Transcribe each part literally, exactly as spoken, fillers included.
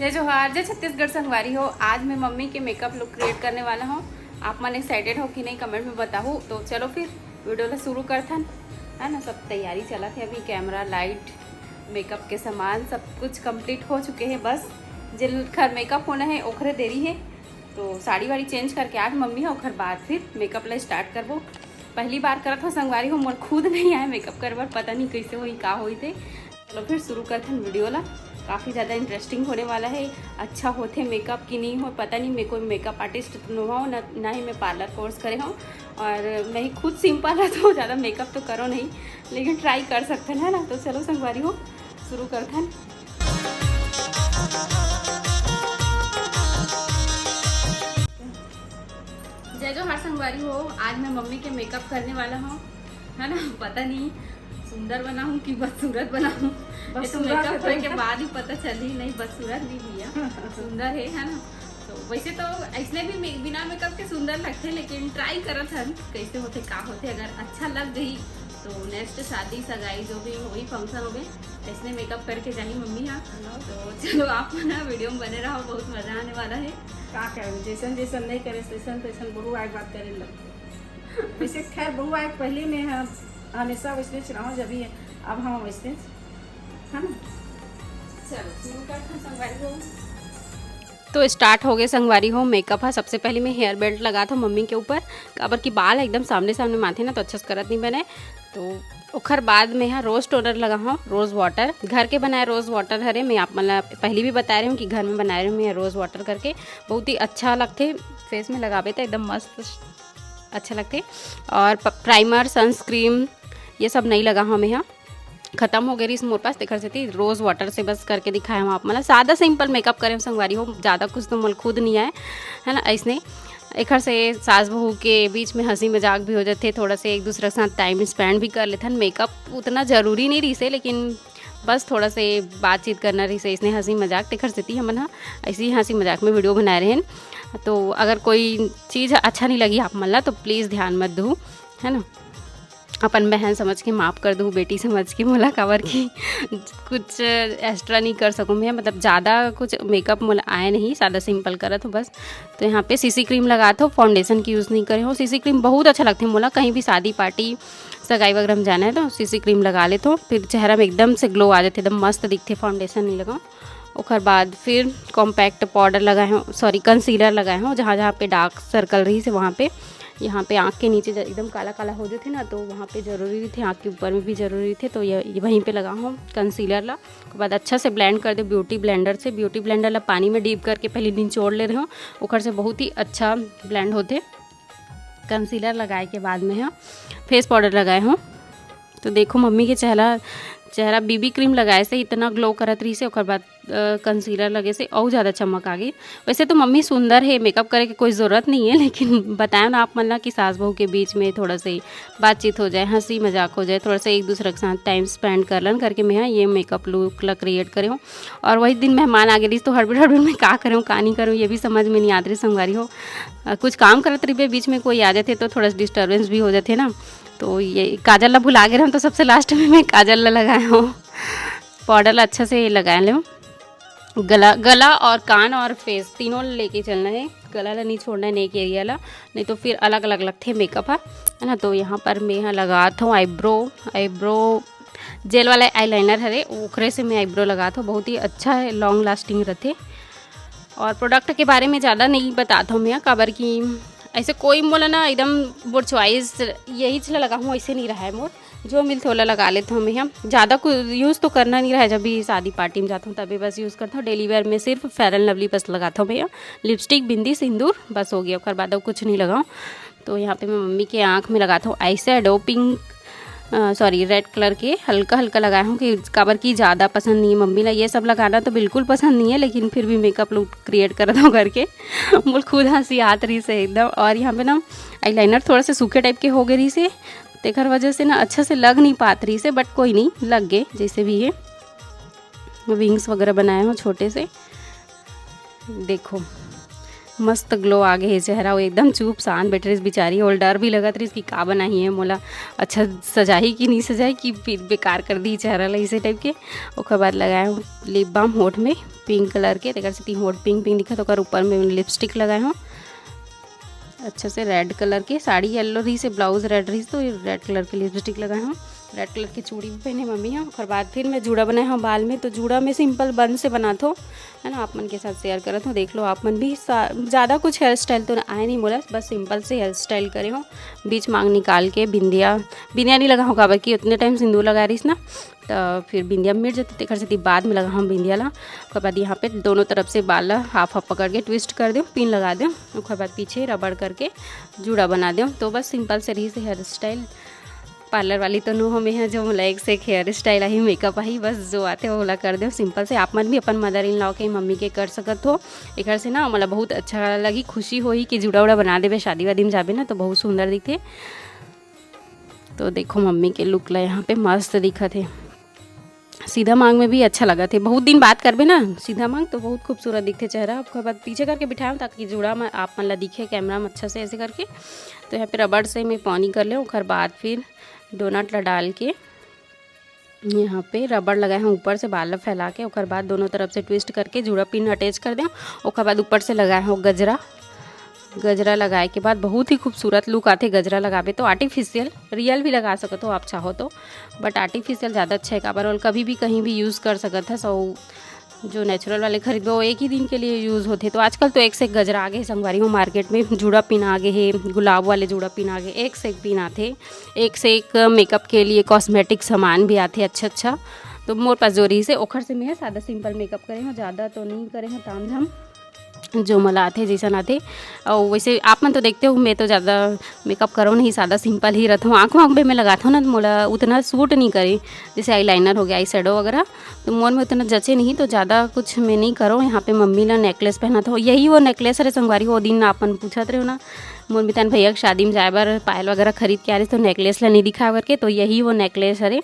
जय जोहार, जय छत्तीसगढ़ संगवारी हो। आज मैं मम्मी के मेकअप लुक क्रिएट करने वाला हूँ। आप मन एक्साइटेड हो कि नहीं, कमेंट में बताहू। तो चलो फिर वीडियो ला शुरू करथन, है ना। सब तैयारी चलत हे अभी, कैमरा, लाइट, मेकअप के सामान सब कुछ कंप्लीट हो चुके हैं। बस जेखर मेकअप होना है ओखरे देरी है। तो साड़ी वाड़ी चेंज करके आज मम्मी है, ओखर बाद फिर मेकअप ला स्टार्ट करबो। पहली बार करत हो संगवारी हो, मोर खुद नहीं आए मेकअप करे बर, पता नहीं कैसे होही, का होही ते। चलो फिर शुरू करथन वीडियो ला। काफ़ी ज़्यादा इंटरेस्टिंग होने वाला है। अच्छा होथे मेकअप कि नहीं हो, पता नहीं। मैं कोई मेकअप आर्टिस्ट तो नोहव, ना, ना ही मैं पार्लर कोर्स करे हूँ, और मैं ही खुद सिंपल है तो ज़्यादा मेकअप तो करो नहीं, लेकिन ट्राई कर सकथन, है ना। तो चलो संगवारी हो, शुरू करथन। जय जोहार संगवारी हो, आज मैं मम्मी के मेकअप करने वाला हूँ, है ना। पता नहीं सुंदर बनाऊँ कि बदसूरत बनाऊँ, ये तो बदसूरत मेकअप है। होए के बाद ही पता चली। नहीं, बदसूरत नहीं भैया, सुंदर है, है ना। तो वैसे तो ऐसने भी मे-, बिना मेकअप के सुंदर लगथे, लेकिन ट्राई करत हन कैसे होथे, का होथे। अगर अच्छा लग गई तो नेक्स्ट शादी सगाई जो भी होही, फंक्शन होवे, ऐसने मेकअप करके जाही मम्मी हा। तो चलो आप मन वीडियो में बने रहो, बहुत मजा आने वाला है। का करे, जैसन जैसन नहीं करे, तैसन तैसन बहू आए बात करे लगथे। वैसे खैर बहू आए पहले में हम हमेशा वैसने चुनाव जब ही अब हम वैसने, है ना। चलो शुरू करथन संगवारी हो। तो स्टार्ट हो गए संगवारी हो मेकअप हा। सबसे पहले मैं हेयर बेल्ट लगात हूँ मम्मी के ऊपर, काबर कि बाल एकदम सामने सामने माथे ना, तो अच्छा से करत नहीं बने। तो ओखर बाद मैं हा रोज टोनर लगा हूँ, रोज वाटर, घर के बनाए रोज वाटर हरे। मैं आप मन ला पहले भी बताए रहे हूँ कि घर में बनाए रहे हूँ मैं रोज वाटर करके, बहुत ही अच्छा लगथे। फेस में लगाबे तो एकदम मस्त अच्छा लगथे। और प-, प्राइमर, सनस्क्रीन, ये सब नहीं लगा हूँ मैं हा। खत्म हो गए रहीस मोर पास, तेखर सेती रोज वाटर से बस करके दिखाए हूँ आप मन ला। सादा सिंपल मेकअप करे हूँ संगवारी हो, ज़्यादा कुछ तो मोला खुद नहीं आए, है ना। ऐसने एखर से सास बहू के बीच में हंसी मजाक भी हो जाथे, थोड़ा से एक दूसरे के साथ टाइम स्पेंड भी कर लेथन। मेकअप उतना ज़रूरी नहीं रहिसे, लेकिन बस थोड़ा से बातचीत करना रहिसे, इसने हंसी मजाक, तेखर सेती हमन हा ऐसे ही हंसी मजाक में वीडियो बनाए रहेन। तो अगर कोई चीज़ अच्छा नहीं लगी आप मन ला तो प्लीज़ ध्यान मत दू, है ना। अपन बहन समझ के माफ़ कर दू, बेटी समझ के मोला, काबर कि कुछ एक्स्ट्रा नहीं कर सकूँ मैं, मतलब ज़्यादा कुछ मेकअप मोला आए नहीं, सादा सिंपल करत हूँ बस। तो यहाँ पे सीसी क्रीम लगात हूँ, फाउंडेशन की यूज़ नहीं करे हूँ। सीसी क्रीम बहुत अच्छा लगथे मोला, कहीं भी शादी पार्टी सगाई वगैरह में जाना है तो सीसी क्रीम लगा लेत हूँ, फिर चेहरा में एकदम से ग्लो आ जाथे, एकदम मस्त दिखथे, फाउंडेशन नहीं लगाऊँ। ओकर बाद फिर कॉम्पैक्ट पाउडर लगाए हूँ, सॉरी, कंसीलर लगाए हूँ, जहाँ जहाँ पे डार्क सर्कल रहिसे वहाँ पे। यहाँ पे आँख के नीचे ज-, एकदम काला काला हो जाथे ना, तो वहाँ पे ज़रूरी रहिथे, आँख के ऊपर में भी ज़रूरी रहिथे, तो ये, ये वहीं पे लगा हूँ कंसीलर ला। ओकर बाद अच्छा से ब्लेंड कर दे ब्यूटी ब्लेंडर से। ब्यूटी ब्लेंडर ला पानी में डीप करके पहले निचोड़ ले रहे हूँ, ओकर से बहुत ही अच्छा ब्लेंड होथे। कंसीलर लगाए के बाद में हा फेस पाउडर लगाए हूँ। तो देखो मम्मी के चेहरा, चेहरा बीबी क्रीम लगाए से इतना ग्लो करत रहिसे, ओकर बाद कंसीलर लगे से अउ ज़्यादा चमक आ गई। वैसे तो मम्मी सुंदर है, मेकअप करे के कोई ज़रूरत नहीं है, लेकिन बताया ना आप मन ला कि सास बहू के बीच में थोड़ा सा बातचीत हो जाए, हंसी मजाक हो जाए, थोड़ा सा एक दूसरे के साथ टाइम स्पेंड कर लन करके मैं हा ये मेकअप लुक ला क्रिएट करे हूँ। और वही दिन मेहमान आ गए रहिस, तो हड़बड़ हड़बड़ में का करूँ, का नहीं करूँ, ये भी समझ में नहीं आत रहिस संगवारी हो। अ, कुछ काम करत रहिबे, बीच में कोई आ जाथे तो थोड़ा सा डिस्टर्बेंस भी हो जाथे ना। तो ये काजल ला भुला गए रहन, तो सबसे लास्ट में मैं काजल ला लगाए हूँ। पाउडर ला अच्छा से लगाए ले, गला, गला और कान और फेस तीनों लेके चलना है। गला ला नहीं छोड़ना है, नेक एरिया ला, नहीं तो फिर अलग अलग लगथे मेकअप हा, है ना। तो यहाँ पर मैं यहाँ लगात हूँ आईब्रो, आईब्रो जेल वाला आईलाइनर हरे, ओखरे से मैं आईब्रो लगात हूँ। बहुत ही अच्छा है, लॉन्ग लास्टिंग रहथे। और प्रोडक्ट के बारे में ज़्यादा नहीं बतात हूँ मैं, काबर कि ऐसे कोई मोला ना एकदम मोर चॉइस यही चीज लगा हूँ, ऐसे नहीं रहा है मोर, जो मिलथे ओला लगा लेत हूँ मैं। हम ज़्यादा कुछ यूज़ तो करना नहीं रहा है, जब भी शादी पार्टी में जाता हूँ तभी बस यूज़ करता हूँ। डेली वेयर में सिर्फ फेयर एंड लवली बस लगाता हूँ मैं, लिपस्टिक, बिंदी, सिंदूर, बस हो गया, ओकर बाद और कुछ नहीं लगाऊँ। तो यहाँ पे मैं मम्मी के आँख में लगाता हूँ eye shadow pink, sorry, red colour के हल्का हल्का लगाया हूँ, कि काबर की ज़्यादा पसंद नहीं है मम्मी ला ये सब लगाना, तो बिल्कुल पसंद नहीं है, लेकिन फिर भी मेकअप लुक क्रिएट करत हूँ करके। मोर खुद हंसी आत रहिसे एकदम। और यहाँ पे ना आईलाइनर थोड़ा सा सूखे टाइप के हो गए रहिसे, तेखर वजह से ना अच्छा से लग नहीं पात रहिसे, बट कोई नहीं, लग गए जैसे भी है। विंग्स वगैरह बनाए हूँ छोटे से, देखो। मस्त ग्लो आ गे हे चेहरा, वो एकदम चुप शांत बैठ रहिस बेचारी, और डर भी लगत रहिस कि का बनाही है मोला, अच्छा सजाही कि नहीं सजाही कि फिर बेकार कर दी चेहरा ला, इसे टाइप के। ओकर बाद लगाए हूँ लिप बाम होठ में पिंक कलर के, तेकर सेती होठ पिंक पिंक दिखत, ओकर ऊपर में लिपस्टिक लगाए हूँ अच्छा से रेड कलर के। साड़ी येलो रहिस हे, ब्लाउज रेड रहिस, तो रेड कलर के लिपस्टिक लगाए हूँ। रेड कलर के चूड़ी भी पहने मम्मी ह। ओकर बाद फिर मैं जूड़ा बनाए हूँ बाल में, तो जूड़ा में सिंपल बन से बनात हो, है ना, आप मन के साथ शेयर करत हूँ। देख लो आप मन भी सा-, ज़्यादा कुछ हेयर स्टाइल तो आए नहीं मोला, बस सिंपल से हेयर स्टाइल करे हूँ। बीच मांग निकाल के बिंदिया, बिंदिया नहीं लगा हूँ, काबर कि उतने टाइम सिंदूर लगा रहिस ना, तो फिर बिंदिया मिट जाती, तेकर सेती बाद में लगा हूँ बिंदिया ला। ओकर बाद यहाँ पे दोनों तरफ से बाल ला हाफ हाफ पकड़ के ट्विस्ट कर देव, पिन लगा देव, ओकर बाद पीछे रबड़ करके जूड़ा बना देव। तो बस सिंपल से रहिस हेयर स्टाइल। पार्लर वाली तो नो हमें है जो मोला एक से एक हेयर स्टाइल आही, मेकअप आही, बस जो आथे ओला कर देव सिंपल से। आप मन भी अपन मदर इन लॉ के, मम्मी के कर सकत हो। एकर से ना मोला बहुत अच्छा लगी, खुशी होही कि जूड़ा उड़ा बना देबे, शादी वादी में जाबे ना तो बहुत सुंदर दिखथे। तो देखो मम्मी के लुक ला, यहाँ पे मस्त दिखत हे। सीधा मांग में भी अच्छा लगत हे, बहुत दिन बाद करबे ना सीधा मांग तो बहुत खूबसूरत दिखथे चेहरा। ओकर बाद पीछे करके बिठाएव ताकि जूड़ा में आप मन ला दिखे कैमरा में अच्छा से ऐसे करके। तो यहाँ पे रबड़ से मैं पौनी कर लेव, ओकर बाद फिर डोनट ला डाल के यहाँ पे रबड़ लगाए हूँ ऊपर से बाल ला फैला के, ओकर बाद दोनों तरफ से ट्विस्ट करके जूड़ा पिन अटैच कर देव। ओकर बाद ऊपर से लगाए हूँ गजरा। गजरा लगाए के बाद बहुत ही खूबसूरत लुक आथे। गजरा लगाबे तो आर्टिफिशियल, रियल भी लगा सकत हो आप चाहो तो, बट आर्टिफिशियल ज़्यादा अच्छा है, काबर ओला कभी भी कहीं भी यूज़ कर सकत हस। और जो नेचुरल वाले खरीदबे वो एक ही दिन के लिए यूज़ होथे। तो आजकल तो एक से एक गजरा आ गे हे संगवारी हो मार्केट में, जूड़ा पिन आ गे हे, गुलाब वाले जूड़ा पिन आ गे, एक से एक पिन आथे, एक से एक मेकअप के लिए कॉस्मेटिक सामान भी आथे अच्छा अच्छा। तो मोर पास जो रहिस हे ओखर से मैं सादा सिंपल मेकअप करे हूँ, ज़्यादा तो नहीं करे हूँ तामझाम, जो मोला आथे जैसन आथे। और वैसे आप मन तो देखते हो मैं तो ज़्यादा मेकअप करो नहीं, सादा सिंपल ही रहता हूँ। आँख वाँख भी मैं लगाता हूँ ना तो मोला उतना सूट नहीं करे, जैसे आईलाइनर हो गया, आई शेडो वगैरह, तो मोर में उतना जचे नहीं, तो ज़्यादा कुछ मैं नहीं करो। यहाँ पे मम्मी ला नेकलेस पहनात हो, यही वो नेकलेस हरे संगवारी, वो दिन आप मन पूछत रहे हो ना, मोर मितान भैया के शादी में जाए बर पायल वगैरह खरीद के आ रहे, तो नेकलेस ला नहीं दिखाए बर के, तो यही वो नेकलेस हरे।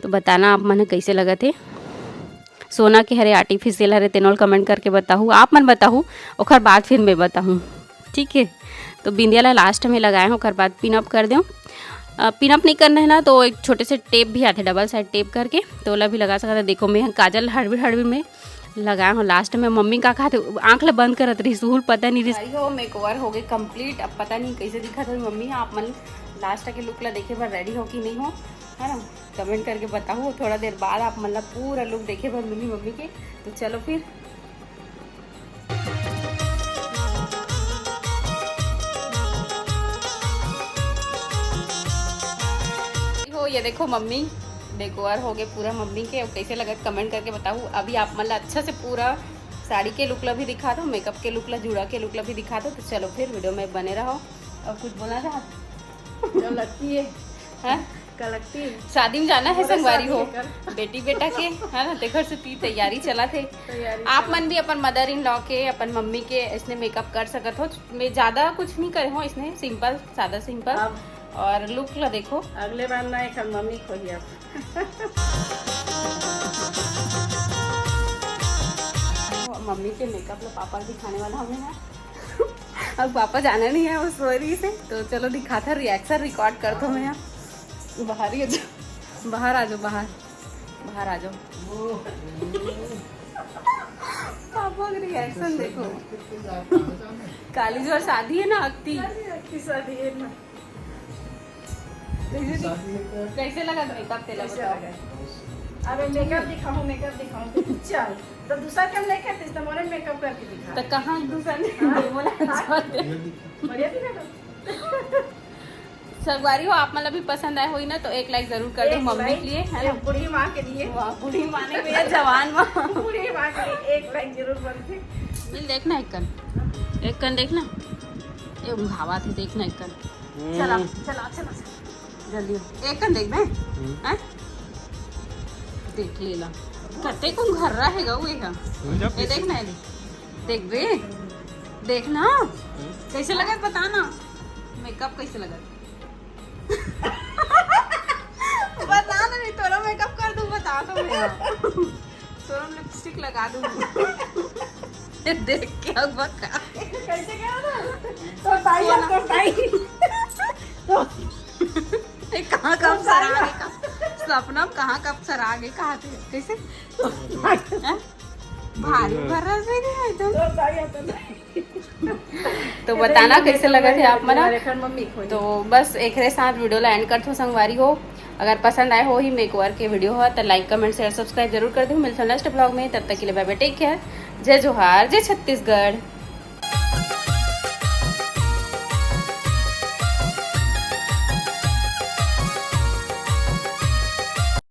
तो बताना आप मन कैसे लगत हे, सोना के हरे, आर्टिफिशियल हरे, तेनोल कमेंट करके बताहू, आप मन बताहू, ओखर बाद फिर मैं बताहूँ, ठीक है। तो बिंदिया ला लास्ट में लगाए हूँ, ओकर बाद पिन अप कर देव। पिन अप नहीं करना है ना, तो एक छोटे से टेप भी आथे, डबल साइड टेप करके, तो ओला भी लगा सकत है। देखो मैं काजल हड़बड़ हड़बड़ में लगाए हूँ लास्ट में। मम्मी का कहते आँख ला बंद करत रही, सुहुल पता नहीं रही। हो, मेकओवर हो गए कंप्लीट। अब पता नहीं कैसे दिखत हो मम्मी, आप मन लास्ट के लुक ला देखे बर रेडी हो कि नहीं हो, है ना, कमेंट करके बताओ। थोड़ा देर बाद आप मन ला पूरा लुक देखे बर मिली मम्मी के। तो चलो फिर, हो ये देखो मम्मी, मेकओवर हो गए पूरा मम्मी के। और कैसे लगत कमेंट करके बताओ। अभी आप मन ला अच्छा से पूरा साड़ी के लुक ला भी दिखा दो, मेकअप के लुक ला, जूड़ा के लुक ला भी दिखा दो। तो चलो फिर वीडियो में बने रहो। और कुछ बोलना चाहत? जो लगती है। हाँ? का लगती है? शादी में जाना है मोरे संगवारी शादी हो, है कल। बेटी बेटा के, है ना, तेखर से ती तैयारी चला थे। तैयारी आप चला। मन भी अपन मदर इन लॉ के, अपन मम्मी के ऐसने मेकअप कर सकत हो। मैं ज़्यादा कुछ नहीं करे हूँ, इसने सिंपल, सादा सिंपल। अब और लुक ला देखो। अगले बार ना एक मम्मी खोही आप। मम्मी के मेकअप ला पापा दिखाने वाला हमें है। अब पापा जाना नहीं है, वो सो रही से, तो चलो दिखाता, रिएक्शन रिकॉर्ड करता हूँ मैं यहाँ। बाहर ही आ जाओ, बाहर आ जाओ, बाहर, बाहर आ जाओ। पापा का रिएक्शन देखो। काली जो शादी है ना, अक्ति। अरे, अक्ति शादी है ना। कैसे, कैसे लगा मेकअप तेला, कैसे बताओ? लगा? अबे मेकअप दिखाऊं, मेकअप दिखाऊं, तो चल। तो दूसरा कम लेके आते, तो मोरे मेकअप करके दिखा। तो कहाँ दूसरा ने हाँ। बोला, हाँ। छोड़ दे। बढ़िया दिखा तो। संगवारी हो, आप मतलब भी पसंद आए होई ना, तो एक लाइक जरूर कर दो एक मम्मी लाइक, के लिए, है ना? एक बूढ़ी माँ के लिए। वाह, बूढ़ी माँ नहीं भैया, जवान माँ। बूढ़ी माँ के लिए एक लाइक जरूर बनते। मिल देखना एक कन, एक कन देखना, ये घावा थे, देखना एक कन। हम्म। चला, चला, चला, चला। जल्दी हो। एक कन देख बे। हम्म। हैं? देख ले ला। कते को घर रहेगा वो यहाँ। हम्म। ये देख ना, ये देख। देख बे। देख ना। हम्म। कैसे लगा बता ना। मेकअप कैसे लगा? बता ना, नहीं तोरा मेकअप कर दूँ, बता तो मैं। तोरा लिपस्टिक लगा दूँ। ये देख क्या बका। कैसे कह रहा था? तो ताई, तो ताई। तो ए, कहाँ का अप्सरा आ गई? सपना में कहाँ का अप्सरा आ गई? कहाँ थे? कैसे? हैं? भारी भरस भी नहीं है तुम। तो ताई, तो ताई। तो बताना कैसे लगत हे आप मन ला। एखर मम्मी खोली। तो बस एकरे साथ वीडियो ला एंड करथो संगवारी हो। अगर पसंद आए होही मेकओवर के वीडियो ह, त लाइक, कमेंट, शेयर, सब्सक्राइब जरूर कर दो। मिलथो नेक्स्ट ब्लॉग में, तब तक के लिए बाय बाय, टेक केयर, जय जोहार, जय छत्तीसगढ़।